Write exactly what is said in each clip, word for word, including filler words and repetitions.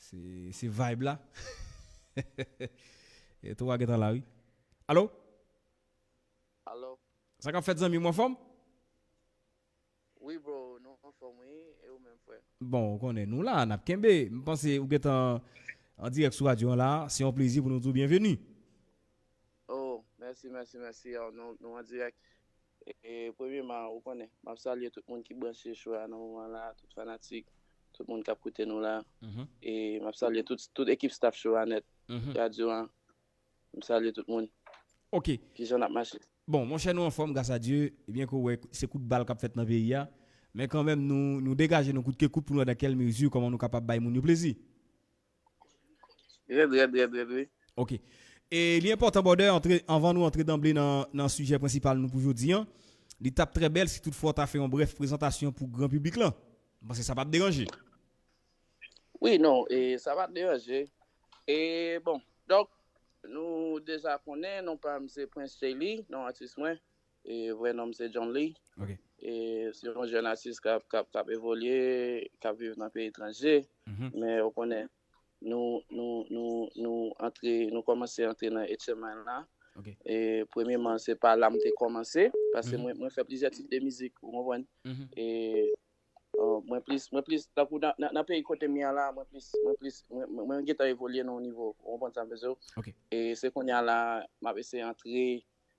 Se, se vibe la. E twa gentan la, wi. Alo? Alo? Sa k ap fèt, zanmi m, ou anfòm? Wi, bro, nou anfòm, wi. E ou menm, frè? Bon, ou konnen, nou la, n ap kenbe. M panse ou gentan an dirèk sou radyo an la. Se yon plezi pou nou di w byenveni. Oh, mèsi, mèsi, mèsi. Yo, nou, nou an dirèk. E, premyeman, ou konnen, m ap salye tout moun ki branche cho a nan moman la, tout fanatik, tout moun k ap koute nou la. Mhm. E m ap salye tout, tout ekip staff cho a nèt, mhm, radyo an. M salye tout moun. Ok. Kijan n ap mache? Bon, monchè, nou anfòm, gras a Dye. Ebyen, ke w wè, se kout bal k ap fèt nan peyi a. Men kanmenm, nou, nou degaje nou kout ke kout pou nou wè dans quelle mesure, kòman nou kapab bay moun yo plezi. Rèd, rèd, rèd, rèd, wi. Ok. E li enpòtan, brother, antre, anvan nou antre danble nan, nan sijè prensipal nou pou jodi an, li t ap trè bèl si toutfwa w ta fè yon brèf prezantasyon pou gran piblik lan. M panse sa p ap deranje. Wi, non, e sa p ap deranje. E bon, donk, nou deja konnen, non pa m se Prince Jay Lee, non atis mwen. E vrè non m se John Lee. Ok. E se yon jèn atis k ap, k ap, k ap evolye, k ap viv nan peyi etranje. Mhm. Men ou konnen, nou, nou, nou, nou antre, nou kòmanse antre nan H M I la. Ok. E premyeman, se pa la m te kòmanse, paske, mhm, mwen, mwen fè plizyè tip de mizik, ou konprann? Mhm. E, euh, mwen plis, mwen plis, tankou nan, nan, nan peyi kote m ye a la, mwen plis, mwen plis, mwen, mwen, mwen gentan evolye nan yon nivo, ou konprann sa m vle di w? Ok. E se kounye a la, m ap eseye antre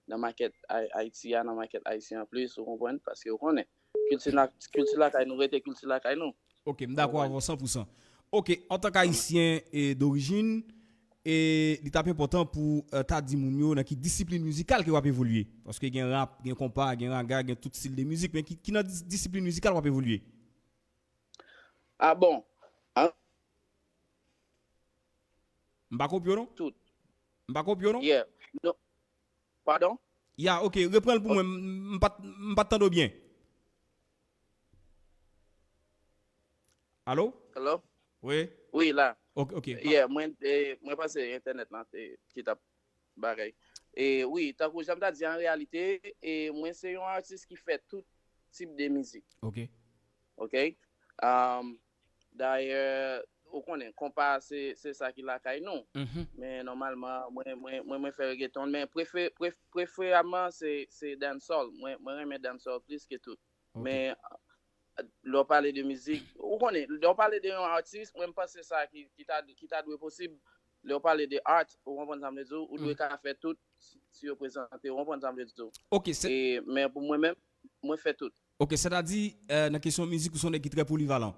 nan makèt Ay-, Ayiti a, nan makèt ayisyen an plis, ou konprann? Paske ou konnen, kilti la, kilti lakay nou rete kilti lakay nou. Ok, m dakò avè w san pou san. Ok, antank Ayisyen e dorijin, e li t ap enpòtan pou, euh, ta di moun yo nan ki disiplin mizikal ke w ap evolye. Paske gen rap, gen konpa, gen raga, gen tout stil de mizik, men ki, ki nan dis-, disiplin mizikal w ap evolye? Ah bon? Ah, m pa kopye w, non? Tout. M pa kopye w, non? Yeah. Non. Padon? Ya, ok, reprann l pou mwen. M, m pa t, m pa t tande w byen. Alo? Hello? Wi? Wi, la. Ok, ok. Yeah, mwen, eh, mwen panse entènèt lan te, ki t ap bagay. E wi, tankou jan m ta di, an reyalite, e mwen se yon atis ki fè tout tip de mizik. Ok. Ok? Um, dayè, ou konnen, konpa se, se sa ki lakay nou. Mhm. Men nòmalman, mwen, mwen, mwen, mwen fè reggaeton, men prefe-, pref-, preferabman se, se dancehall. Mwen, mwen renmen dancehall plis ke tout. Ok. Men, lè w pale de mizik, ou konnen, lè w pale de yon atis, mwen, m panse sa ki, ki ta, ki ta dwe posib. Lè w pale de art, ou konprann sa m vle di w, ou dwe, mm, ka fè tout si, si yo prezante, ou konprann sa m vle di w. Ok, se... E, men pou mwen menm, mwen fè tout. Ok, sètadi, euh, nan kesyon mizik, ou se yon nèg ki trè polivalan.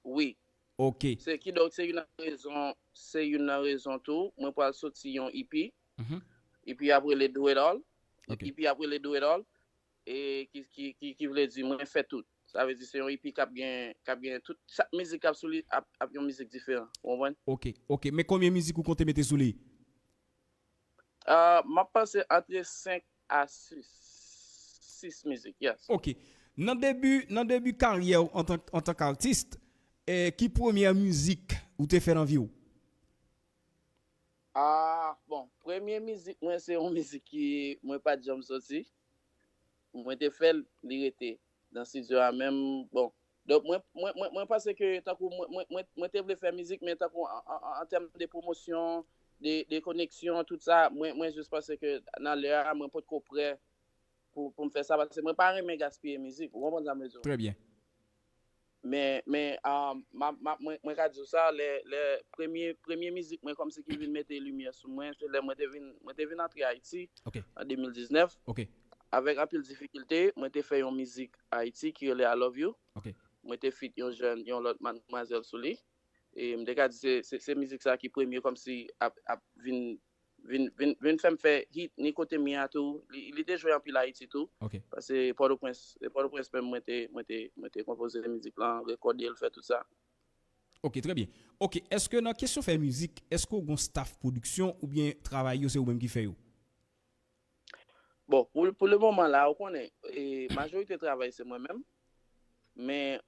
Wi. Ok. Se, kidonk, se youn nan rezon, se youn nan rezon tou, mwen pral soti yon E P. Mhm. E P ap rele Do It All. Ok. E P ap rele Do It All. E ki, ki, ki, ki vle di mwen fè tout. Sa vle di se yon E P k ap gen, k ap gen tout, chak mizik k ap sou li ap, ap yon mizik diferan. Ou konprann? Ok, ok. Men konbyen mizik ou konte mete sou li? Ah, m ap panse antre senk a sis. Sis mizik, yes. Ok. Nan debi, nan debi karyè w antan, antan k atis, eh, ki premyè mizik ou te fè nan vi w? Ah, bon, premye mizik mwen se yon mizik ki mwen pa t janm soti. Mwen te fè l, li rete nan estidyo a menm. Bon, donk mwen, mwen, mwen, mwen panse ke tankou mwen, mwen, mwen, mwen te vle fè mizik, men tankou an, an, an, an tèm de pwomosyon, de, de koneksyon, tout sa, mwen, mwen jis panse ke nan lè a, mwen potko prè pou, pou m fè sa, paske mwen pa renmen gaspiye mizik, ou konprann sa m vle di w? Trè byen. Men, men, ah, m ap, m ap, mwen, mwen ka di w sa, lè, lè premye, premye mizik mwen kòmsi ki vin mete limyè sou mwen, se lè mwen te vin, mwen te vin antre Ayiti, ok, an de mil diznèf. Ok. Avèk anpil difikilte, mwen te fè yon mizik Ayiti ki rele I Love You. Ok. Mwen te feat yon jèn, yon lòt madmwazèl sou li. E m te ka di se, se, se mizik sa ki premye kòmsi ap, ap vin, vin, vin, vin fè m fè hit ni kote m ye a tou. Li, li te jwe anpil Ayiti tou. Ok. Paske Pòtoprens, se Pòtoprens menm mwen te, mwen te, mwen te konpoze mizik lan, rekòde l, fè tout sa. Ok, trè byen. Ok, èske nan kesyon fè mizik, èske w gon staff pwodiksyon oubyen travay yo se ou menm ki fè yo? Bon, pou, pou le moman la, ou konnen, e, majorite travay se mwen menm. Men,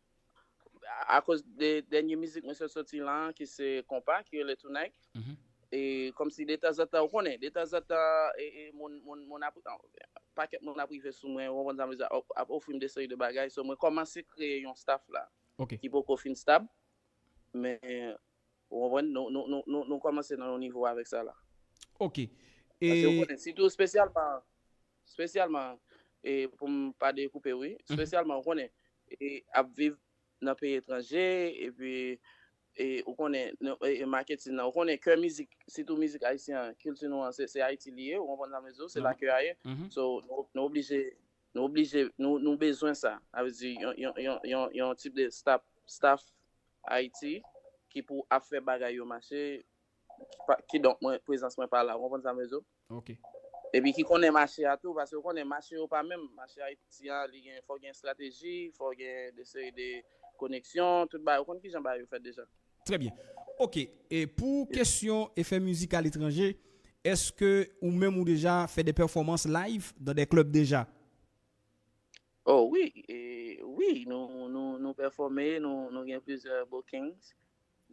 a, akoz de dènye mizik mwen sot soti la, ki se konpa, ki rele Tonight. Mhm. E kòmsi detanzantan, ou konnen, detanzantan, e, e, moun, moun, moun ap, pakèt moun ap rive sou mwen, ou konprann sa m vle di, ap, ap ofri m de seri de bagay. So, mwen kòmanse kreye yon staff la, ok, ki poko fin stab. Men, ou konprann, nou, nou, nou, nou, nou kòmanse nan yon nivo avèk sa la. Ok. Paske ou konnen, sitou espesyalman, espesyalman, e pou m pa dekoupe, wi, espesyalman, ou konnen, e ap viv nan peyi etranje, epi, e ou konnen, e, e marketing nan, ou konnen kè mizik, sitou mizik ayisyen an, kilti nou an, se, se Ayiti li ye, ou konprann sa m vle di w, se la kè a ye. So, nou, nou oblije, nou oblije, nou, nou bezwen sa. Sa vle di, yon, yon, yon, yon, yon tip de staff, staff Ayiti ki pou ap fè bagay yo mache, ki pa, kidonk mwen, prezans mwen pa la, ou konprann sa m vle di w? Ok. Epi ki konnen mache a tou, paske ou konnen mache yo pa menm, mache Ayiti an, li gen, fò gen estrateji, fò gen de seri de koneksyon, tout bagay, ou konn kijan bagay yo fèt deja. Trè byen. Ok, e pou kesyon e fè mizik aletranje, èske ou menm ou deja fè de pèfòmans live dans des clubs déjà? Oh wi, e, wi, nou, nou, nou pèfòme, nou, nou gen plizyè bookings.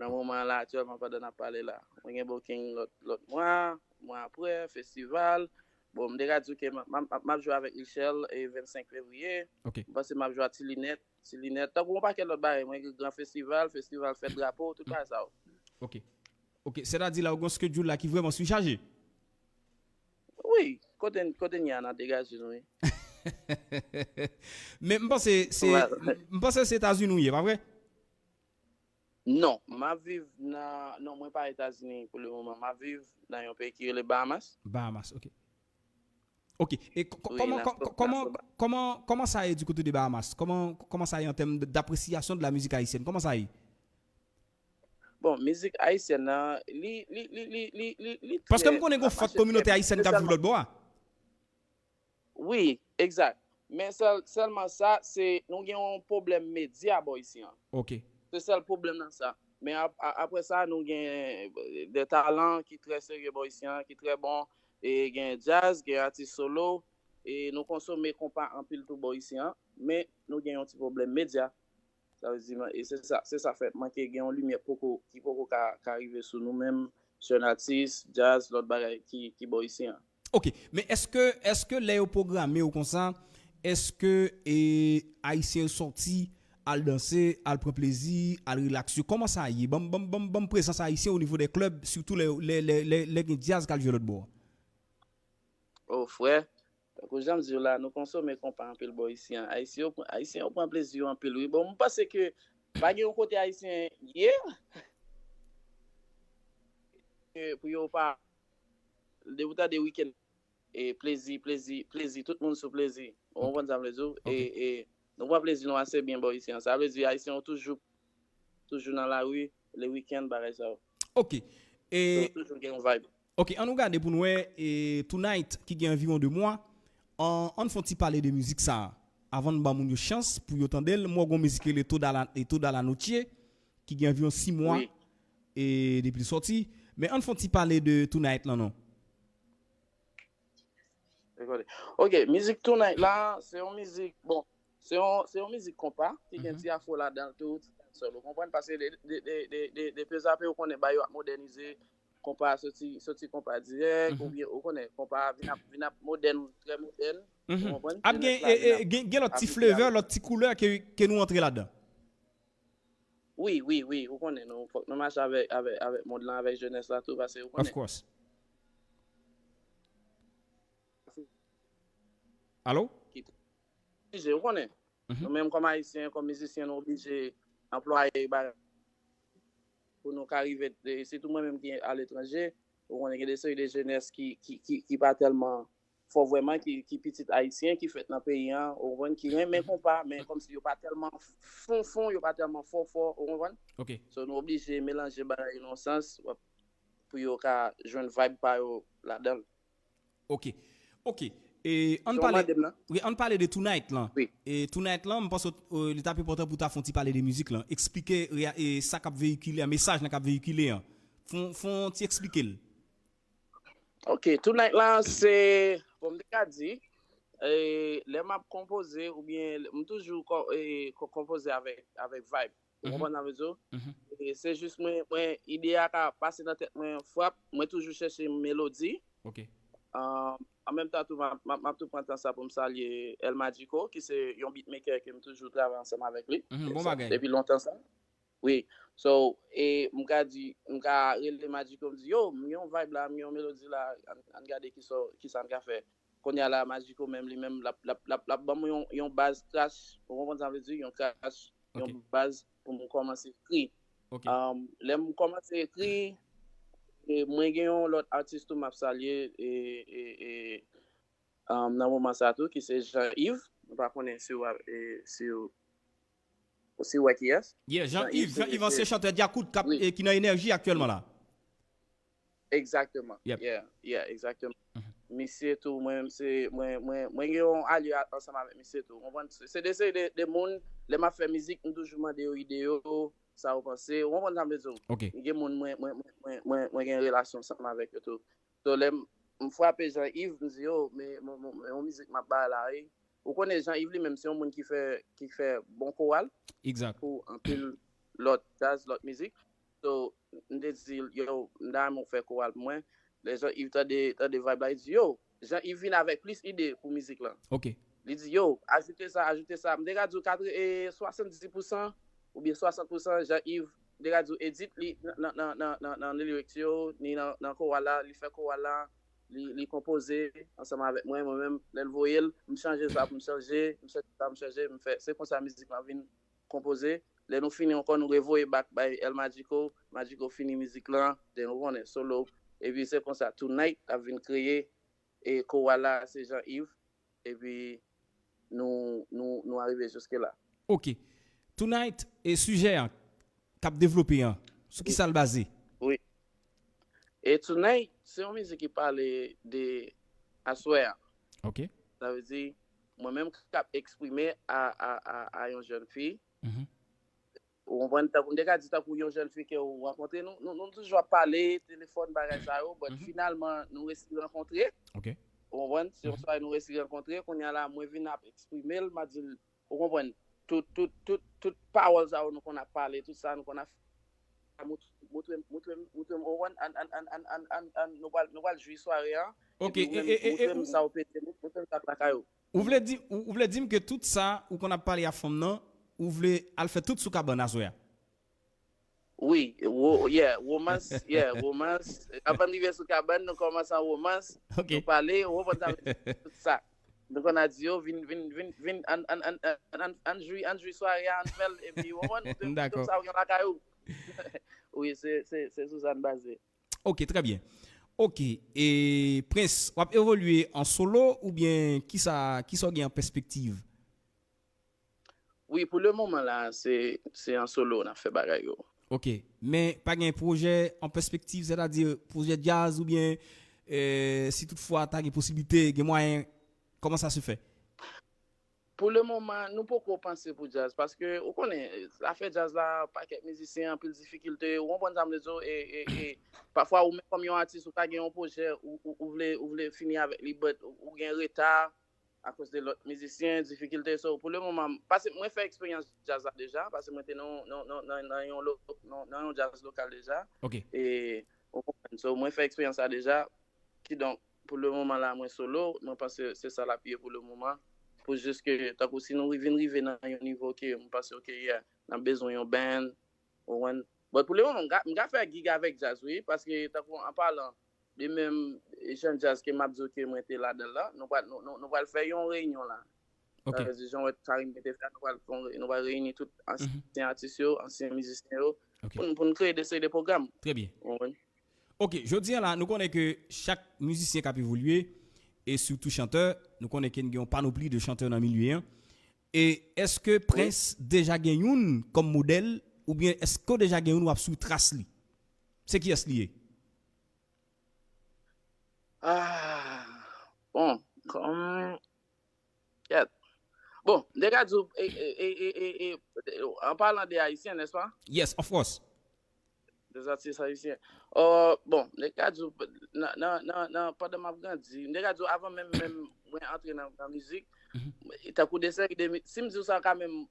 Nan moman an la, aktyèlman, pandan n ap pale la, mwen gen booking lòt, lòt mwa, mwa apre, festival. Bon, m te ka di w ke m ap, m ap, m ap jwe avèk Lichèl e vennsenk fevriye. Ok. M panse m ap jwe ak Ti Linèt, Ti Linèt. Tankou yon pakèt lòt bagay, mwen gen gran festival, festival fèt drapo, tout bagay sa yo. Ok. Ok, sètadi la, ou gen yon schedule la ki vrèman sichaje? Wi, kote, kote n ye a, n ap degaje nou, wi. Men m panse se, m panse se Etazini ou ye, pa vre? Non, m ap viv nan, non, mwen pa Etazini pou le moman. M ap viv nan yon peyi ki rele Bahamas. Bahamas, ok. Ok, e kòman, kòman, kòman, kòman sa ye du côté de Bahamas? Kòman, kòman sa ye an tèm d'appréciation de la musique haïtienne? Kòman sa ye? Bon, mizik ayisyèn nan, li, li, li, li, li, li, li Paske m konnen gen fòt kominote ayisyèn k ap viv lòt bò a. Wi, egzak. Men sèl, sèlman sa, se nou gen yon pwoblèm medya bò isi an. Ok. Se sèl pwoblèm nan sa. Men ap, a, apre sa, nou gen de talan ki trè serye bò isi an, ki trè bon. E gen djaz, gen atis solo. E nou konsome konpa anpil tou bò isi an. Men nou gen yon ti pwoblèm medya. Sa vle di, e se sa, se sa fè manke gen yon limyè poko, ki poko ka, ka rive sou nou menm, jèn atis, djaz, lòt bagay ki, ki bò isi an. Ok, men èske, èske lè yo pwograme yo konsa, èske e, Ayisyen yo sòti, al danse, al pran plezi, al rilaks yo? Kòman sa ye? Ban m, ban m, ban m, ban m prezans Ayisyen o nivo dè klèb, sitou lè, lè, lè, lè, lè gen djaz k al jwe lòt bò a. O frè, tankou jan m di w la, nou konsome konpa anpil bò isi an. Ayisyen yo, Ayisyen yo pran plezi yo anpil, wi. Bon, m panse ke pa gen yon kote Ayisyen ye pou yo pa, depi w tande wikenn, e plezi, plezi, plezi, tout moun sou plezi. Ou konprann sa m vle di w? E, e nou pran plezi nou ase byen bò isi an. Sa vle di Ayisyen yo toujou, toujou nan lari, le wikenn, bagay sa yo. Ok. E toujou gen yon vibe. Ok, ann nou gade pou n wè e, Tonight ki gen anviwon de mwa. An, ann fè yon ti pale de mizik sa a. Avan n ba moun yo chans pou yo tande l, m wè gon mizik rele Toda la, e Toda la Noche ki gen anviwon sis mwa e depi l sòti. Men ann fè yon ti pale de Tonight lan non. Ok, mizik Tonight la, se yon mizik, bon, se yon, se yon mizik konpa ki gen ti afro ladan l tou, ti dancehall, ou konprann? Paske de, de, de, de, de, de peu à peu, ou konnen, bagay yo ap modènize, konpa soti, soti konpa dirèk, oubyen, ou konnen, konpa vin ap, vin ap modèn, trè modèn, ou konprann? Ap gen, e, e, gen, gen lòt ti flavor, lòt ti koulè ke, ke nou antre ladan. Wi, wi, wi, ou konnen, nou, fòk nou mache avèk, avèk, avèk mond lan, avèk jenès la tou, paske ou konnen. Of course. Alo? Ki oblije, ou konnen. Nou menm kòm Ayisyen, kòm mizisyen, nou oblije anplwaye bagay pou nou ka rive, e, sitou mwen menm ki aletranje, ou konnen gen de seri de jenès ki, ki, ki, ki pa tèlman fò vrèman, ki, ki pitit ayisyen, ki fèt nan peyi an, ou konprann, ki renmen konpa, men kòmsi yo pa tèlman fon fon, yo pa tèlman fò fò, ou konprann? Ok. So, nou oblije melanje bagay yo nan yon sans, w ap, pou yo ka jwenn vibe pa yo ladan l. Ok. Ok. E ann pale, wi, ann pale de Tonight lan. E Tonight lan, m panse e, li t ap enpòtan pou ta fè yon ti pale de mizik lan. Eksplike e, sa k ap veyikile an, mesaj lan k ap veyikile an. Fè yon, fè yon ti eksplike l. Ok, Tonight lan, se, bon, m te ka di, e, lè m ap konpoze, oubyen m toujou ko- e, ko- konpoze avèk, avèk vibe. Ou konprann sa m vle di w? E se jis mwen, mwen, ide a ka pase nan tèt mwen, frap, mwen toujou chèche melodi. Ok. An menm tan tou, m ap, m ap, m ap tou pran tan sa pou m salye El Magico, ki se yon beatmaker ke m toujou travay ansanm avèk li. Bon bagay. Depi lontan sa. Wi. So, e m ka di, m ka rele Magico, m di, yo, m gen yon vibe la, m gen yon melodi la, ann, ann gade ki sa, ki sa n ka fè. Kounye a la, Magico menm, li menm, l ap, l ap, l ap, l ap ban mwen yon, yon baz crash, ou konprann sa m vle di, yon crash, yon baz pou m kòmanse ekri. Um, lè m kòmanse ekri, e mwen gen yon lòt atis tou m ap salye, e, e, e, um, nan moman sa tou, ki se Jean Yves. Mwen pa konnen si w ap, e, si w, si w wè kiyès. Yeah, Jean Yves, Jean Yves, ansyen chantè Djakout k ap, e, ki nan Enèji aktyèlman la. Egzakteman. Yeah, yeah, egzakteman. Misye tou, mwen, se, mwen, mwen, mwen gen yon alye a- ansanm avèk misye tou. Ou konprann? Se, se de seri de, de moun, lè m ap fè mizik, m toujou mande yo ide yo, sa yo panse. Ou konprann sa m vle di w? M gen moun mwen, mwen, mwen, mwen, mwen, mwen gen relasyon ansanm avèk yo tou. So, lè m, m frape Jean Yves, m di, yo, men, men, men, men yon mizik m ap bay la, wi. Ou konnen Jean Yves li menm, se yon moun ki fè, ki fè bon koral pou anpil lòt djaz, lòt mizik. So, m te di l, yo, m ta renmen w fè koral pou mwen. Lè Jean Yves tande, tande vibe la, li di, yo, Jean Yves vin avèk plis ide pou mizik lan. Li di, yo, ajoute sa, ajoute sa. M te ka di w katre, e, swasanndis pousan oubyen swasant pousan Jean Yves, m te ka di w edit li nan, nan, nan, nan, nan, nan lyrics yo, ni nan, nan koral la, li fè koral la, li, li konpoze ansanm avèk mwen, mwen menm, lè l voye l, m chanje sa pou m chanje, m chanje sa, m chanje, m fè, se konsa mizik lan vin konpoze. Lè nou fini ankò, nou revoye back bay El Magico, Magico fini mizik lan, then ou konnen, solo. Epi se konsa, Tonight ap vin kreye, e koral la, se Jean Yves, epi nou, nou, nou arive jiske la. Ok. Tonight, e sijè an k ap devlope an, sou ki sa l baze? Wi. E Tonight, se yon mizik ki pale de aswè a. Ok. Sa vle di, mwen menm k ap eksprime a, a, a, a yon jèn fi. Ou konprann? Tankou m te ka di, tankou yon jèn fi ke ou rankontre, nou, nou, nou toujou ap pale, telefòn, bagay sa yo, but finalman, nou resi rankontre. Ok. Ou konprann? Se yon sware nou resi rankontre, kounye a la, mwen vin ap eksprime l, m ap di l, ou konprann? Tout, tout, tout, tout pawòl sa yo nou konn ap pale, tout sa nou konn ap fè, moutre, moutre, moutre m, ou konprann? An, an, an, an, an, an, an, nou pral, nou pral jwi sware an, Ok, epi ou e, menm, e, e, e, moutre m ou, sa w pete, moutre m sa k lakay ou. Ou vle di, ou, ou vle di m ke tout sa ou konn ap pale a fanm nan, ou vle al fè tout sou kabann aswè a? Wi, wo-, yeah, romans, yeah, romans. Avan n rive sou kabann, nou kòmanse an romans, Ok. nou pale, ou konprann sa, tout sa. Nou konn ap di yo, vin, vin, vin, vin, an, an, an, an, an, an jwi, an jwi sware a, an fè l, epi, ou konprann, ou te, ou te Dakò. sa ou gen lakay ou. Wi, se, se, se sou sa n baze. Ok, trè byen. Ok, e Prince, w ap evolye an solo oubyen kisa, kisa w gen an pèspektiv? Wi, pou le moman la, se, se an solo n ap fè bagay yo. Ok, men pa gen pwojè an pèspektiv, sètadi pwojè djaz oubyen, e, si toutfwa ta gen posiblite, gen mwayen, kòman sa se fè? Pou le moman, nou poko panse pou djaz, paske ou konnen, zafè djaz la, pakèt mizisyen, anpil difikilte, ou konprann sa m vle di w, e, e, e, pafwa ou menm kòm yon atis, ou ka gen yon pwojè, ou, ou, ou vle, ou vle fini avèk li, but ou, ou gen reta, akoz de lòt mizisyen, difikilte. So, pou le moman, paske mwen fè eksperyans djaz la deja, paske mwen te nan, nan, nan, nan, nan yon lo-, nan, nan yon djaz lokal deja. Ok. E, ou konprann. So, mwen fè eksperyans la deja. Kidonk, pou le moman la, mwen solo. Mwen panse se sa l ap ye pou le moman. Pou jis ke, tankou si nou ri-, vin rive nan yon nivo ke mwen panse, ok, yeah, n ap bezwen yon band, ou konprann? But pou le moman, m ka, m ka fè gig avèk djaz, wi, paske tankou an palan de menm jèn djaz ke m ap di w ke mwen te ladan l la, nou pral, nou, nou, nou pral fè yon reyinyon la. Ok. Sa vle di, jan w wè Karim te fè a, nou pral fè yon re-, nou pral reyini tout ansyen atis yo, ansyen mizisyen yo, Ok. pou n, pou n kreye de seri de pwogram. Trè byen. Ou konprann? Ok, jodi a la, nou konnen ke chak mizisyen k ap evolye, e sitou chantè, nou konnen ke n gen yon panopli de chantè nan milye an. E èske Prince deja gen youn kòm modèl, oubyen èske w deja gen youn w ap swiv tras li? Se kiyès li ye? Ah, bon, kòm, kèt. Bon, m te ka di w, e, e, e, e, e, e, an palan de Ayisyen, nèspa? Yes, of course. De atis ayisyen. Ò, bon, m te ka di w, nan, nan, nan, nan, pandan m ap grandi, m te ka di w, avan menm, menm mwen antre nan, nan mizik, tankou de seri de mi-, si m di w sa, w ka menm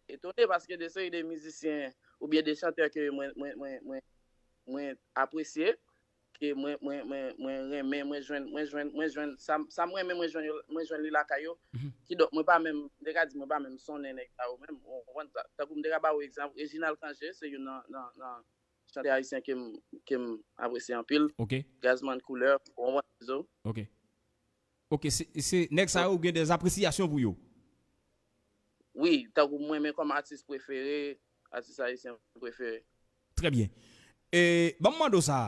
etone, paske de seri de mizisyen oubyen de chantè ke mwen, mwen, mwen, mwen, mwen apresye, ke mwen, mwen, mwen, mwen renmen, mwen jwenn, mwen jwenn, mwen jwenn, sa, sa mwen renmen, mwen jwenn, mwen jwenn li lakay yo. Kidonk, mwen pa menm, m te ka di, mwen pa menm sonnen nèg sa yo menm, ou konprann sa. Tankou m te ka ba ou egzanp, Reginald Cangé, se youn nan, nan, nan chantè ayisyen ke m, ke m apresye anpil. Ok, Gazman Couleur, ou konprann sa. Ok. Ok, se, se nèg sa yo ou gen des apresyasyon pou yo. Wi, tankou mwen, men kòm atis prefere, atis ayisyen prefere. Trè byen. E, ban m mande w sa.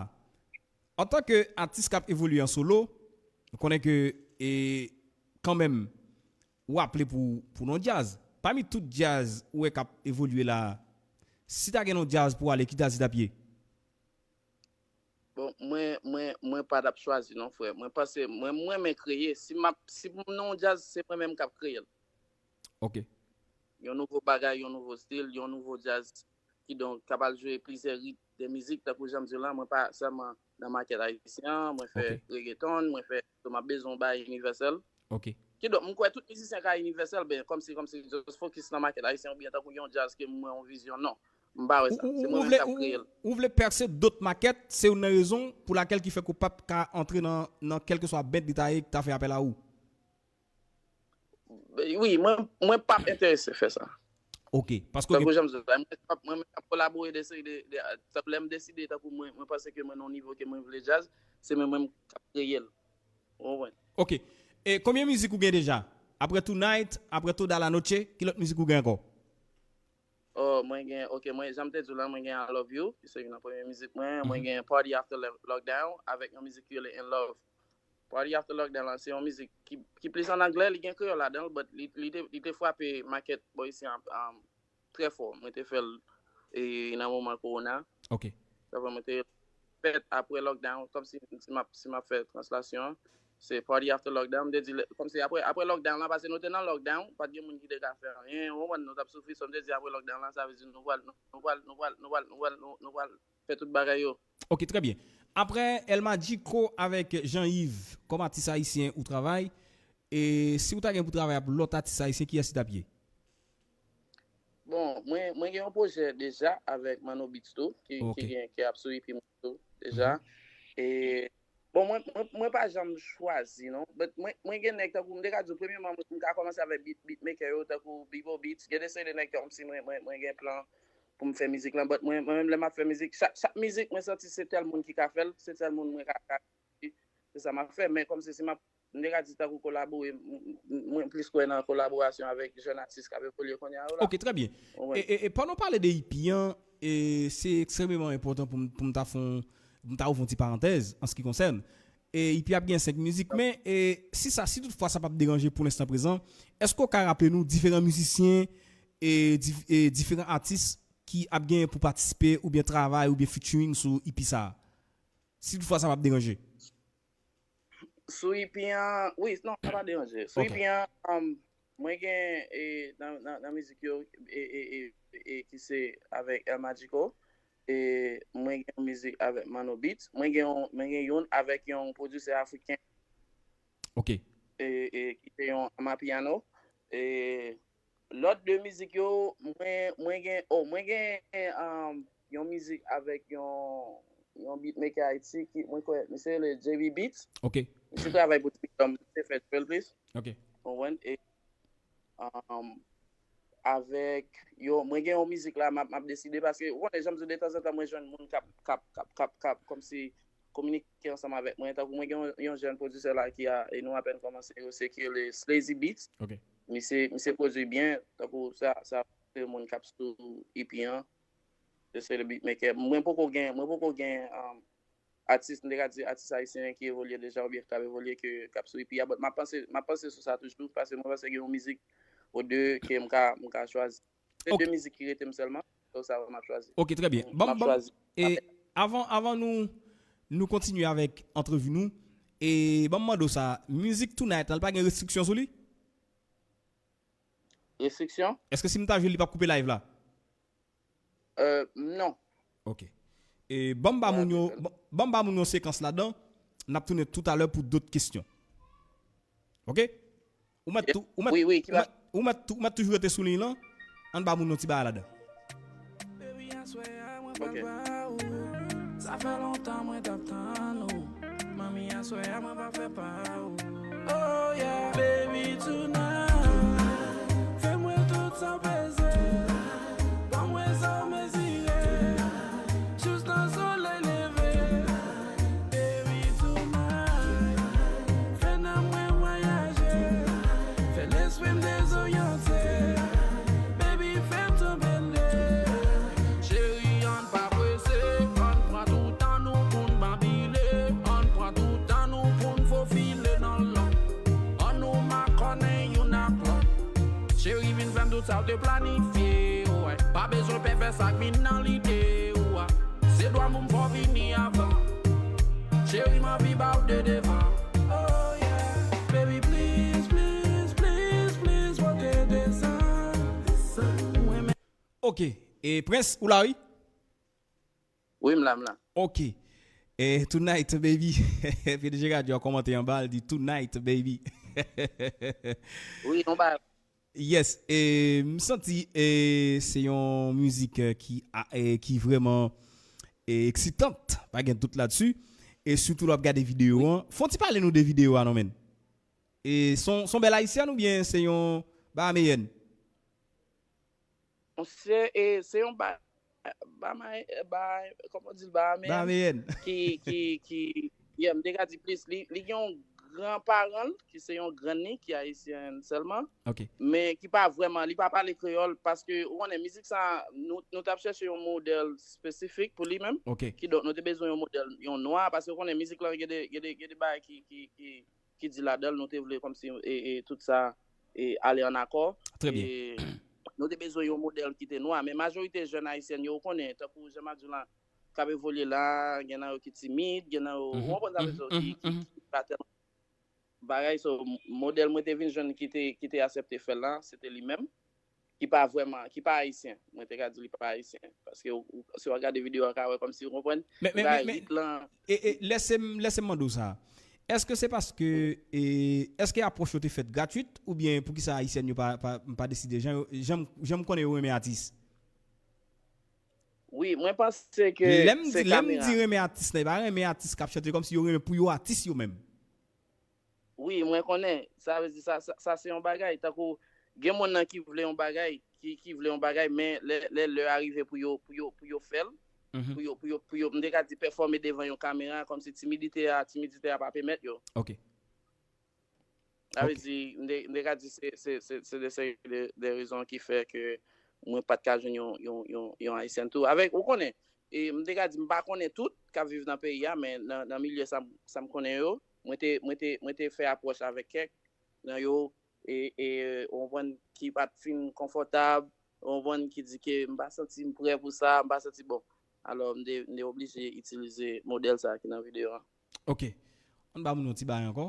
Antanke atis k ap evolye an solo, nou konnen ke, e, kanmenm, ou aple pou, pou non djaz. Pami tout djaz ou wè k ap evolye la, si ta gen non djaz pou ale, ki djaz li t ap ye? Bon, mwen, mwen, mwen pa t ap chwazi non, frè. Mwen panse, mwen, mwen renmen kreye. Si m ap, si m nan yon djaz, se mwen menm k ap kreye l. Ok. Yon nouvo bagay, yon nouvo stil, yon nouvo djaz. Kidonk, k ap al jwe plizyè rit de mizik, tankou jan m di w la, mwen pa sèlman nan makèt ayisyen an, mwen fè Ok. Reggaeton, mwen fè, so m ap bezwen yon bagay inivèsèl. Ok. Kidonk, m kwè tout mizisyen ka inivèsèl, ben, kòmsi, kòmsi, just focus nan makèt ayisyen, oubyen tankou yon djaz ke mwen, yon vizyon, non. M pa wè sa. Ou, Se ou, mwen ou menm vle, k ap ou, kreye l. Ou vle pèse dòt makèt, se youn nan rezon pou lakèl ki fè ke w p ap ka antre nan, nan kèlkeswa band li ta ye, ki ta fè apèl a ou. Wi, mwen, mwen p ap enterese fè sa. Ok, paske Tankou jan m di w la, mwen p ap, mwen menm k ap kolabore de seri de, de, tankou lè m deside, tankou mwen, mwen panse ke mwen nan yon nivo ke mwen vle djaz, se mwen menm k ap kreye l. Ou konprann? Ok. E konbyen mizik ou gen deja? Apre Tonight, apre Toda la Noche, ki lòt mizik ou gen ankò? Oh, mwen gen, ok, mwen, jan m te di w la, mwen gen I Love You, ki se youn nan premye mizik mwen, mwen gen Party After Lo- Lockdown, avèk yon mizik ki rele In Love. Party After Lockdown la, se yon mizik ki, ki plis an anglè, li gen kreyòl ladan l, but li, li te, li te frape makèt bò isi an, an, trè fò. Mwen te fè l e, nan moman kowona. Ok. Sa fè mwen te fèt apre lockdown, kòmsi si m ap, si m ap fè translasyon an, se Party After Lockdown, m te di, lè- kòmsi apre, apre lockdown la, paske nou te nan lockdown, pa t gen moun ki te ka fè anyen, ou konprann, nou t ap soufri, so m te di apre lockdown la, sa vle di nou pral, nou pral, nou pral, nou pral, nou pral, nou, nou pral fè tout bagay yo. Ok, trè byen. Apre El Magico avèk Jean Yves, kòm atis ayisyen ou travay, e si w ta gen pou travay ak lòt atis ayisyen, kiyès li t ap ye? Bon, mwen, mwen gen yon pwojè deja avèk Mano Beats tou, ki, Ok. ki gen, ki ap sou E P mwen tou, deja. E, bon, mwen, mwen, mwen pa janm chwazi, non. But mwen, mwen gen nèg tankou, m te ka di w, premyèman, mwen, m ka kòmanse avèk beat, beatmaker yo, tankou Bibo Beats. Gen de seri de nèg kòmsi mwen, mwen, mwen gen plan pou m fè mizik lan. But mwen, mwen menm, lè m ap fè mizik, chak, chak mizik, mwen santi se tèl moun ki ka fè l, se tèl moun mwen ka, ka, se sa m ap fè. Men kòmsi si m ap, m te ka di tankou kolabore, m, m, mwen plis kwè nan kolaborasyon avèk jèn atis k ap evolye kounye a yo la. Ok, trè byen. Ou konprann? E, e, e pandan w pale de E P an, e, se ekstrèmeman enpòtan pou m, pou m ta fè yon, pou m ta ouvri yon ti parantèz an se ki konsène. E, E P ap gen senk mizik, men, e, si sa, si toutfwa sa p ap deranje pou lenstan prezan, èske w ka raple nou diferan mizisyen e, dif- e diferan atis ki ap gen pou patisipe oubyen travay oubyen featuring sou E P sa a? Si toutfwa sa p ap deranje. Sou E P an, wi, non, sa pa deranje. Sou Ok. E P an, um, mwen gen e, nan, nan, nan mizik yo e, e, e, e, ki se avèk El Magico. E mwen gen yon mizik avèk Mano Beats. Mwen gen yon, mwen gen youn avèk yon pwodisè afriken. Ok. E, e, ki se yon Amapiano. E lòt de mizik yo, mwen, mwen gen, oh, mwen gen um, yon mizik avèk yon, yon beatmaker Ayiti ki, mwen kwè, misye rele J B Beats. Ok. Misye travay pou TikTok, misye fè drill plis. Ok. Ou konprann? E, um, avèk, yo, mwen gen yon mizik la, m ap, m ap deside, paske, ou konnen, jan m di w, detanzantan, mwen jwenn moun k ap, k ap, k ap, k ap, k ap, kòmsi kominike ansanm avèk mwen. Tankou mwen gen yon, yon jèn pwodisè la ki a, e nou apèn kòmanse, yo, se ki rele Slazy Beats. Ok. Misye, misye pwodui byen, tankou sa, sa, se moun k ap sou E P an. Se, se le beatmaker. Mwen poko gen, mwen poko gen, um, atis, m te ka di atis ayisyen ki evolye deja oubyen k ap evolye ke, k ap sou E P a. But m ap panse, m ap panse sou sa toujou, paske mwen panse gen yon mizik ou de ke m ka, m ka chwazi. Se Ok. De mizik ki rete m sèlman, so sa m ap chwazi. Ok, trè byen. M Ban m, ap ban m, chwazi. e, avan, avan nou, nou kontinye avèk antrevi nou, e ban m mande w sa, mizik Tonight la, li pa gen restriksyon sou li? Restriksyon? Èske si m ta jwe l, li p ap koupe live la? Euh, non. Ok. E ban m ba moun yo, ban ban m ba moun yo sekans ladan, n ap tounen toutalè pou dòt kesyon. Ok? Ou mèt tou, ou mèt, Wi, wi, ki ou mèt, ou mèt tou, ou mèt toujou rete sou liy lan, ann ba moun yo ti bagay ladan. Ok. Fè lontan mwen t ap tann ou. Manmi, aswè a mwen p ap fè pa ou. Oh yeah, baby, tonight. Fè m wè tout sa w peze. Ban m wè sa w mezire. Jis nan solèy leve. Baby, tonight. Fè nanm mwen vwayaje. Fè lespri m dezoryante. Baby, fè m tonbe anlè. Cheri, ann pa prese, ann pran tout tan nou pou n babile, ann pran tout tan nou pou n fofile nan lang. Ann nou makònen youn ak lòt. Cheri, vin fè m tout sa w te planifye, ouais. Pa bezwen pè fè sa k vin nan lide w, ouais. Se dwa m pou m fè w vini avan. Cheri, m anvi ba w de devan. Oh yeah, baby, please, please, please, please, pote desann. Mwen Ok. E Prince, ou la, wi? Wi, m la, m la. Ok. E Tonight, baby. P D G radyo a kòmante anba, l di Tonight, baby. Wi, yon bagay. Yes. E m santi e se yon mizik e, ki, a- e, ki vrèman e, eksitant. Pa gen dout la dsi. E sitou lè w ap gade videyo an. Fè w ti pale nou de videyo a, non, men. E se yon, se yon bèl ayisyèn oubyen se yon bahameyèn? Se e, se yon ba, ba, ba, kòman w di l, bahameyèn Bahameyèn. ki, ki, ki, yeah, m te ka di plis, li, li gen yon gran paran l, ki se yon grann li, ki ayisyen sèlman, Ok. men ki pa vrèman, li pa pale kreyòl, paske ou konnen mizik sa, nou, nou t ap chèche yon modèl espesifik pou li menm, Ok. kidonk nou te bezwen yon modèl, yon nwa, paske ou konnen mizik lan gen de, gen de, gen de bagay ki, ki, ki, ki di ladan l, nou te vle kòmsi e, e, tout sa e, ale an akò. Trè byen. E, nou te bezwen yon modèl ki te nwa, men majorite jèn ayisyen yo, ou konnen, tankou jan m ap di w la, k ap evolye la, gen nan yo ki timid, gen nan yo, ou konprann sa m vle di w, ki, ki, ki pa tèlman bagay, so, modèl mwen te vin jwenn ki te, ki te aksepte fè l la, se te li menm, ki pa vrèman, ki pa ayisyen. Mwen te ka di li pa ayisyen. Paske ou, ou, si w ap gade videyo a, w ka wè kòmsi ou konprann. Men, men, Bagay men, men, rit lan, e, e, lèse m, lèse m mande w sa. Èske se paske, e, èske apwòch yo te fèt gratwit, oubyen poukisa ayisyen yo pa, pa, pa deside, jan, yo- jan, jan m konnen yo renmen atis? Wi, mwen panse ke Lè m se di, lè m kamera. Di renmen atis la, e pa renmen atis k ap chante, kòmsi yo renmen pou yo atis yo menm. Wi, mwen konnen. Sa vle di sa, sa, sa se yon bagay. Tankou, gen moun nan ki vle yon bagay, ki, ki vle yon bagay, men lè, lè, lè a rive pou yo, pou yo, pou yo fè l, Mhm. pou yo, pou yo, pou yo, m te ka di pèfòme devan yon kamera, kòmsi timidite a, timidite a pa pèmèt yo. Ok. Sa vle Ok. di, m te, m te ka di se, se, se, se de seri de, de rezon ki fè ke mwen pa t ka jwenn yon, yon, yon, yon ayisyen tou. Avèk, ou konnen, e m te ka di m pa konnen tout k ap viv nan peyi a, men nan, nan milye sa, m- sa m konnen yo, mwen te, mwen te, mwen te fè apwòch avèk kèk nan yo, e, e, ou konprann, ki pa t fin konfòtab, ou konprann, ki di ke m pa santi m prè pou sa, m pa santi bon. Alò, m te, m te oblije itilize modèl sa ki nan videyo an. Ok. Ann ba moun yon ti bagay ankò.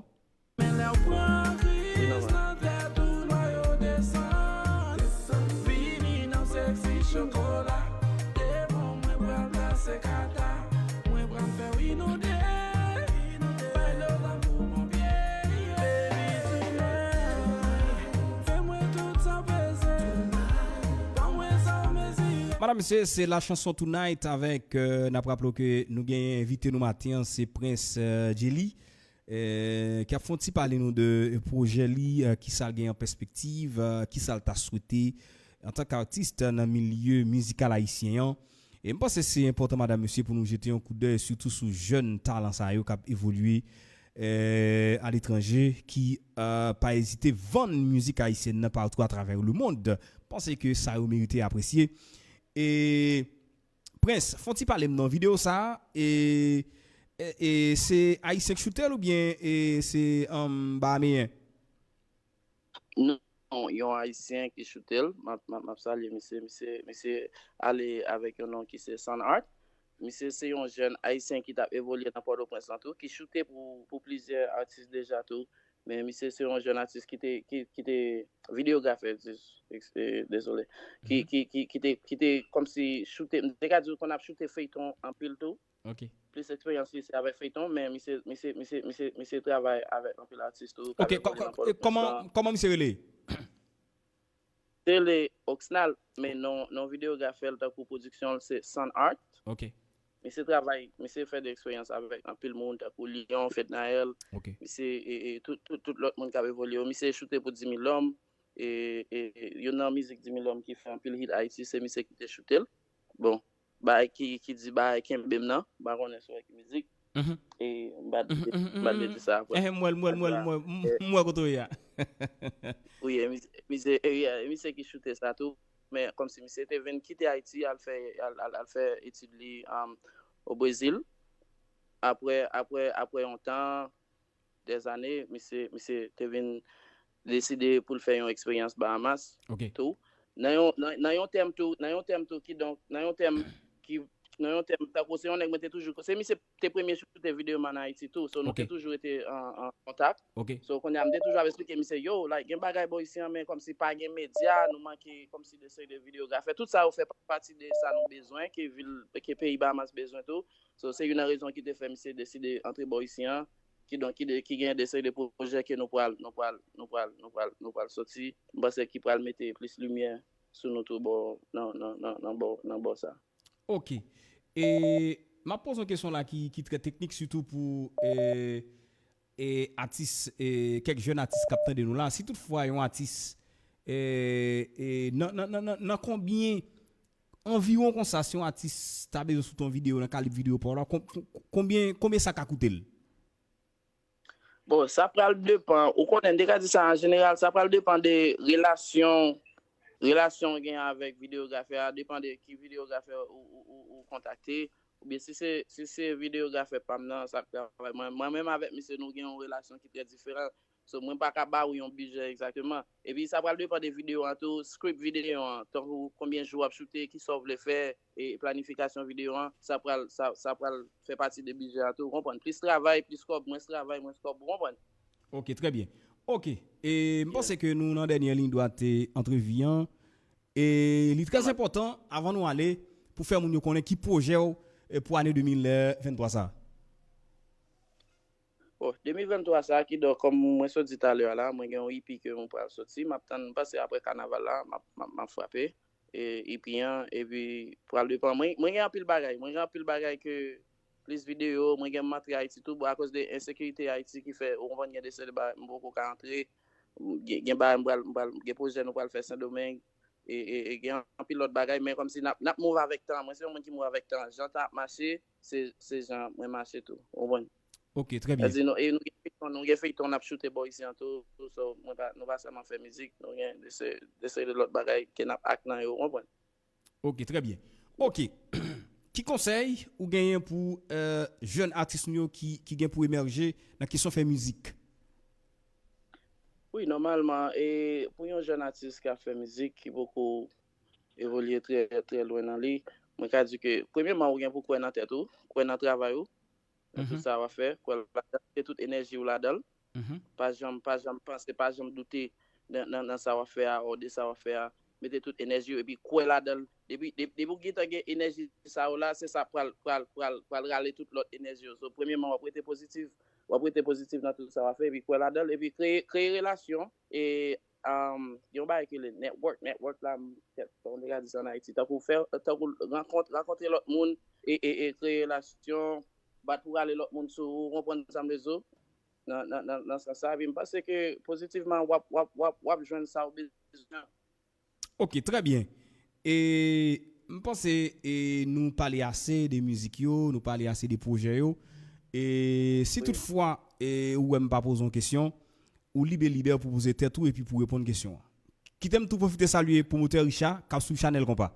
Men lè w pran kriz nan tèt ou, lwa yo desann. Vini nan sexy chokola. Devan mwen pral plase kata. Mwen pral fè w inonde. Bay love la pou ponpye. Baby, tonight. Fè mwen tout sa w peze. Ban mwen sa w mezire. Madam, mesye, se la chanson Tonight avèk, euh, n ap raple w ke nou genyen envite nou maten an, se Prince, euh, Djely, euh, ki ap fè yon ti pale nou de pwojè li, euh, kisa l gen an pèspektiv, euh, kisa l ta swete antan k atis nan milye mizikal ayisyen an. E m panse se enpòtan, madam, mesye, pou nou jete yon koudèy sitou sou jèn talan sa yo k ap evolye, euh, aletranje, ki, euh, pa ezite vann mizik ayisyèn nan patou atravè lemonn. Panse ke sa yo merite apresye. E Prince, fè w ti pale m nan videyo sa a, e, e, e se ayisyen k choute l oubyen e se, um, bahameyen? Non, yon ayisyen ki choute l. M ap, m ap, m ap salye misye. Misye, misye ale avèk yon non ki se Sun Art. Misye se yon jèn ayisyen ki t ap evolye nan Pòtoprens lan tou, ki choute pou, pou plizyè atis deja tou. Men misye se yon jèn atis ki te, ki, ki te videografè, dezole, ki, ki, ki, ki te, ki te kòmsi choute, m te ka di w konn ap choute feyton anpil tou. Ok. Plis eksperyans li se avèk feyton, men misye, misye, misye, misye, misye travay avèk anpil atis tou, k ap Ok, evolye nan e kòman, kòman misye rele? Se le Oxnal, men non, non videografè l tankou pwodiksyon l se Sun Art. Ok. Misye travay, misye fè de eksperyans avèk anpil moun, tankou Lyon, Fednaelle, Ok. misye, e, e, tout, tout, tout lòt moun k ap evolye yo. Misye choute pou Dimilòm, e, e, e, youn nan mizik Dimilòm ki fè anpil hit Ayiti, se misye ki te choute l. Bon, bagay ki, ki di bagay kenbe m nan, m pa konnen si w wè ki mizik. Mhm. E m pa t Mhm, mhm, m pa t vle mhm. di sa apre. Eh, m wè l, m wè l, m wè l, m wè l, m wè kote w ye a. Wi, e misye, misye, e, e, e misye ki choute sa tou. Men kòmsi misye te vin kite Ayiti, al fè, al, al, al fè etid li um, o Brezil. Apre, apre, apre yon tan, dèzane, misye, misye te vin deside pou l fè yon eksperyans Bahamas Ok. tou. Nan yon, nan, nan yon tèm tou, nan yon tèm tou, kidonk, nan yon tèm ki, nan yon tèm, tankou se yon nèg mwen te toujou, se misye te premye choute videyo m ann Ayiti tou, so nou Ok. te toujou rete an, an kontak. Ok. So, kounye a, m te toujou ap eksplike misye, yo, like, gen bagay bò isi an, men kòmsi pa gen medya, nou manke kòmsi de seri de videografè. Tout sa yo fè pati de sa nou bezwen, ke vil, ke peyi Bahamas bezwen tou. So, se youn nan rezon ki te fè misye deside antre bò isi an, kidonk, ki, de, ki gen de seri de pwojè ke nou pral, nou pral, nou pral, nou pral, nou pral soti. M panse ki pral mete plis limyè sou nou tou bò, nan, nan, nan, nan bò, nan bò sa. Ok. E m ap poze yon kesyon la ki, ki trè teknik, sitou pou e, e, atis, e, kèk jèn atis k ap tande nou la. Si toutfwa yon atis, e, e, nan, nan, nan, nan, nan konbyen, anviwon konsa, si yon atis ta bezwen sot yon videyo nan kalib videyo pa w la, kon- kon- konbyen, konbyen sa ka koute l? Bon, sa pral depan, ou konnen, m te ka di sa an jeneral, sa pral depan de relasyon, relasyon w gen avèk videografè a, depan de ki videografè ou, ou, ou, ou kontakte, oubyen si se, si se videografè pa m nan, sa k travay mwen, mwen menm avèk misye, nou gen yon relasyon ki trè diferan. So, mwen pa ka ba ou yon bidjè egzakteman. Epi sa pral depan de videyo an tou, script videyo an, tankou konbyen jou w ap choute, ki sa w vle fè, e planifikasyon videyo an, sa pral, sa, sa pral fè pati de bidjè a tou, ou konprann? Plis travay, plis kòb, mwens travay, mwens kòb, ou konprann? Ok, trè byen. Ok, e m panse ke nou nan dènyè liy dwat e, antrevi an. E li trè enpòtan, avan nou ale, pou fè moun yo konnen ki pwojè w e, pou ane de mil venntwa sa. Bon, de mil venntwa sa, kidonk, kòm mwen sot di talè a la, mwen gen yon E P ke mwen pral soti. M ap tann, m panse apre kanaval la, m ap, m ap, m ap frape e, E P an, epi pral depan. Mwen, mwen gen anpil bagay. Mwen gen anpil bagay ke plis videyo, mwen gen m antre Ayiti tou. Bon, akoz de ensekirite Ayiti ki fè, ou konprann, gen de seri de bagay, m poko ka antre. Gen, gen bagay, m pral, m pral, gen pwojè nou pral fè Sendomeng. E, e, e gen anpil lòt bagay, men kòmsi n ap, n ap move avèk tan. Mwen se yon moun ki move avèk tan. Jan tan ap mache, se, se jan mwen mache tou. Ou konprann? Ok, trè byen. Sètadi nou, e nou gen feyton, nou gen feyton n ap choute bò isi an tou, tou, so, mwen pa, nou pa sèlman fè mizik, nou gen de se, de seri de lòt bagay ke n ap act nan yo, ou konprann? Ok, trè byen. Ok. Ki konsèy ou genyen pou e, jèn atis nou yo ki, ki gen pou emèje nan kesyon fè mizik? Wi, nòmalman, e pou yon jèn atis k ap fè mizik, ki poko evolye trè, trè lwen nan li, mwen ka di ke, premyèman, ou gen pou kwè nan tèt ou, kwè nan travay ou, nan tout sa w ap fè, kwè ladan, mete tout enèji w ladan l. Mhm. Pa janm, pa janm panse, pa janm doute nan, nan, nan sa w ap fè a, ou de sa w ap fè a. Mete tout enèji w epi kwè ladan l. Depi, depi, depi w gentan gen enèji sa yo la, se sa pral, pral, pral, pral rale tout lòt enèji yo. So, premyèman, w ap rete pozitif. W ap rete pozitif nan tout sa w ap fè, epi kwè ladan l, epi kreye, kreye relasyon. E um, yon bagay ki rele network. Network la, m, kèt, kòman m te ka di sa an Ayiti? Tankou fè, tankou rankont, rankontre lòt moun e, e, e kreye relasyon, bat pou rale lòt moun sou ou, konprann sa m vle di w? Nan, nan, nan, nan sans sa, epi m panse ke pozitivman, w ap, w ap, w ap, w ap jwenn sa w bezwen. Ok, trè byen. E m panse e, nou pale ase de mizik yo, nou pale ase de pwojè yo. E si toutfwa e, ou wè m pa poze yon kesyon, ou libe libè pou poze tèt ou epi pou reponn kesyon an. Kite m tou pwofite salye pwomotè Richard k ap swiv chanèl Konpa.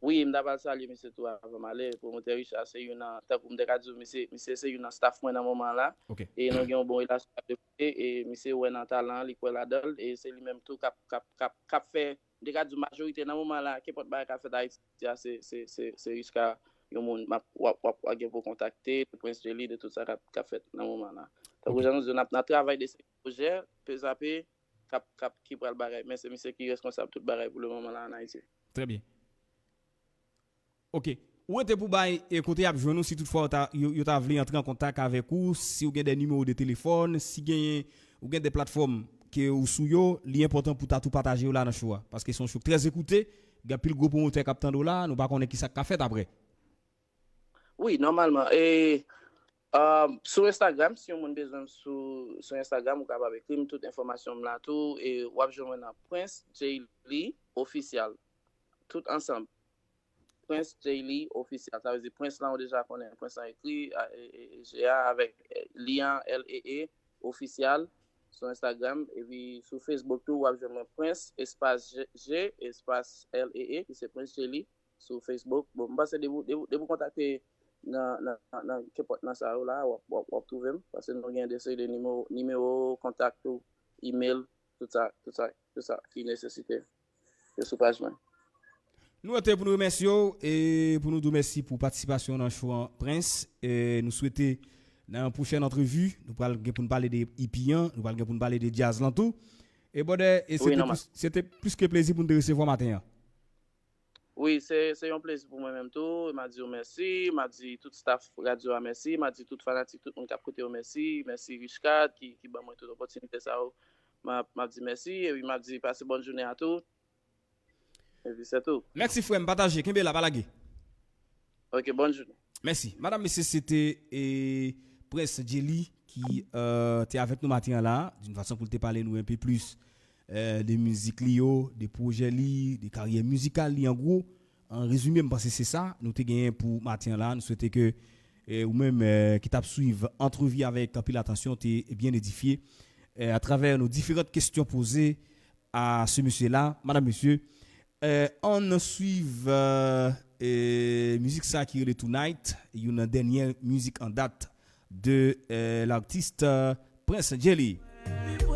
Wi, m ta pral salye misye tou avan m ale. Pwomotè Richard se youn nan, tankou m te ka di w, misye, misye se youn nan staff mwen nan moman an la. Ok. E nou gen yon bon relasyon avèk misye, e misye wè nan talan an, li kwè ladan l, e se li menm tou k ap, k ap, k ap, k ap fè, m te ka di w majorite nan moman an la, kenpòt bagay k ap fèt Ayiti a, se, se, se, se jiska yon moun m ap, w ap, w ap, w ap gen pou kontakte, de Prince Jelly, de tout sa k ap, k ap fèt nan moman an la. Tankou jan nou di, n ap, n ap travay de pwojè, pezape, k ap, k ap, ki pral bagay, men se misye ki reskonsab tout bagay pou le moman la an Ayiti. Trè byen. Ok. Ou rete pou bay e kote y ap jwenn ou si toutfwa yo ta, yo, yo ta vle antre an kontak avèk ou, si ou gen de nimewo de telefòn, si genyen, ou gen de platfòm ke ou sou yo, li enpòtan pou ta tou pataje yo la nan show a. Paske se yon show k trè ekoute, gen anpil gwo pwomotè k ap tande w la, nou pa konnen kisa k ka fèt apre. Wi, nòmalman. E, um, sou Instagram, si yon moun bezwen m sou, sou Instagram, ou kapab ekri m tout enfòmasyon m la tou. E w ap jwenn mwen nan Prince Jay Lee Official. Tout ansanm. Prince Jay Lee Official. Sa vle di Prince lan, ou deja konnen Prince lan ekri, a, e, e, e, G A avèk, e, Lee an, L E E, Official, sou Instagram. Epi sou Facebook tou, w ap jwenn mwen Prince, espas G, G, espas L E E, ki se Prince Jay Lee, sou Facebook. Bon, m panse depi, depi, depi w kontakte nan, nan, nan, nan kenpòt nan sa yo la, w ap, w ap, w ap twouve m, paske nou gen de seri de nimewo, nimewo kontak tou, email, tout sa, tout sa, tout sa ki nesesite. Yo sou paj mwen. Nou antre pou nou remèsye w e pou nou di w mèsi pou patisipasyon nan show an Prince. E nou swete nan yon pwochèn antrevi, nou pral gen pou nou pale de E P an, nou pral gen pou nou pale de djaz lan tou. E brother, e se Wi, te nòmal. plis, se te plis ke plezi pou nou te resevwa maten an. Wi, se, se yon plezi pou mwen menm tou. M a di w mèsi. M a di tout staff radyo a mèsi. M a di tout fanatik, tout moun k ap koute yo mèsi. Mèsi Richcard ki, ki ban mwen tout opòtinite sa yo. M a, m a di mèsi. Epi m a di pase bòn jounen a tout. Epi se tou. Mèsi frè m, pataje, kenbe la, pa lage. Ok, bòn jounen. Mèsi. Madanm, mesye, se te e, Prince Jay Lee ki e, te avèk nou maten an la, d'une façon pou l te pale nou enpe plis e, de mizik li yo, de pwojè li, de karyè mizikal li an gwo. An rezime, m panse se sa nou te genyen pou maten an la. Nou swete ke e, ou menm e, ki t ap swiv antrevi avèk anpil atansyon te byen edifye e, atravè nou diferan kesyon poze a se mesye la, madanm, mesye. E, ann swiv e, e, mizik sa ki rele Tonight, youn nan dènye mizik an dat de e, latis e, Prince Jay Lee.